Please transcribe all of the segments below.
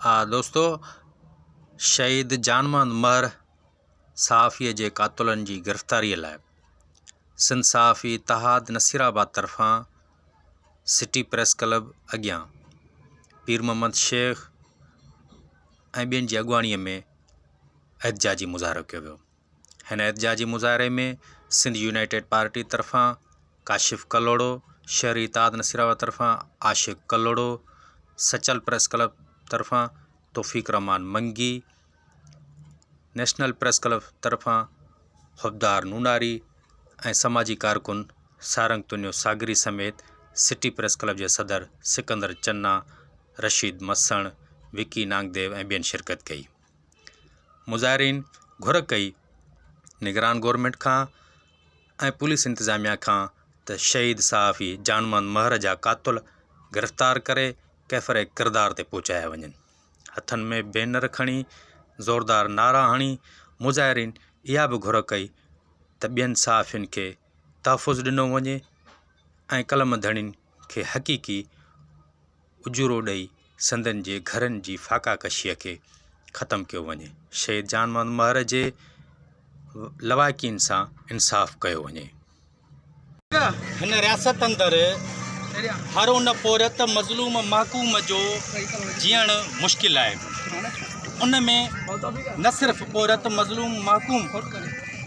دوستو شهيد جان محمد مهر صحافي جي قاتلن جي گرفتاري لاء سنڌ صحافي اتحاد نصير آباد طرفان سٽي پريس ڪلب اڳيان پير محمد شيخ ۽ ٻين جي اڳواڻي ۾ احتجاجي مظاهرو ڪيو ويو. هن احتجاجي مظاهري ۾ سنڌ يونائيٽيڊ پارٽي طرفان ڪاشف ڪلهوڙو، شهري اتحاد نصيرآباد طرفان عاشق ڪلهوڙو، سچل پريس ڪلب طرفان توفيق الرحمان منگي، نيشنل پريس ڪلب طرفان حبدار نوناري ۽ سماجي ڪارڪن سارنگ تنيو ساگري سميت سٽي پريس ڪلب جي صدر سڪندر چنا، رشيد مسڻ، وڪي نانگديو ۽ ٻين شرڪت ڪئي. مظاهرين گهر ڪئي نگران گورنمينٽ کان ۽ پوليس انتظاميا کان ته شهيد صحافي جان محمد مهر جا قاتل گرفتار ڪري ڪيفر ڪردار تي پهچايا وڃن. هٿن ۾ بينر کڻي زوردار نعرا هڻي مظاهرين اها به گهر ڪئي ته ٻين صحافين کي تحفظ ڏنو وڃي ۽ قلم ڌڻين کي حقيقي اجورو ڏئي سندن جي گهرن جي فاقا ڪشيء کي ختم ڪيو وڃي. شهيد جان محمد مهر جي لواحقين سان انصاف ڪيو وڃي. هن رياست اندر هر ان پورهيت مظلوم محڪوم جو جيئڻ مشڪل آهي. ان ۾ نه صرف پورهيت مظلوم محڪوم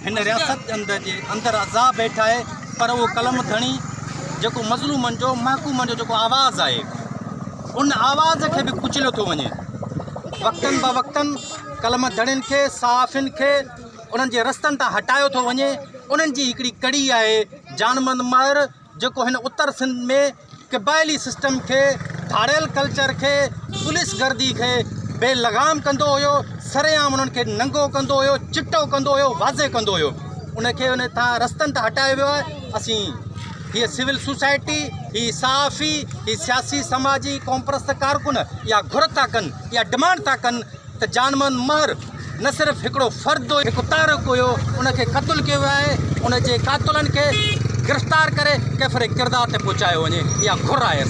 هن رياست اندر جي اندر عذاب هيٺ آهي پر اهو قلم ڌڻي جيڪو مظلومن جو محڪومن جو جيڪو آواز آهي ان آواز کي به ڪچليو ٿو وڃي وقتن به وقتن قلم ڌڻين کي صحافين کي انهن جي رستن تان هٽايو ٿو وڃي انهن جي هڪڙي ڪڙي آهي جانمند مهر جيڪو هن اتر سنڌ ۾ قبائلي سسٽم کي، ڌاڙيل ڪلچر کي، پوليس گردي کي بي لغام ڪندو هيو، سرعام انهن کي ننگو ڪندو هيو، چٽو ڪندو هيو، واضح ڪندو هيو. ان کي ان تان رستن تان هٽايو ويو آهي. اسين هيء سول سوسائٽي، هي صحافي، هي سياسي سماجي قومپرست ڪارڪن اها گهر ٿا ڪن، اها ڊمانڊ ٿا ڪن ته جان محمد مهر نه صرف هڪڙو فرد هيو، هڪ تحرڪ هيو، ان کي قتل ڪيو ويو آهي، ان جي قاتلن کي گرفتار ڪري ڪيفر ڪردار تي پهچايو وڃي، اها گهر آهي.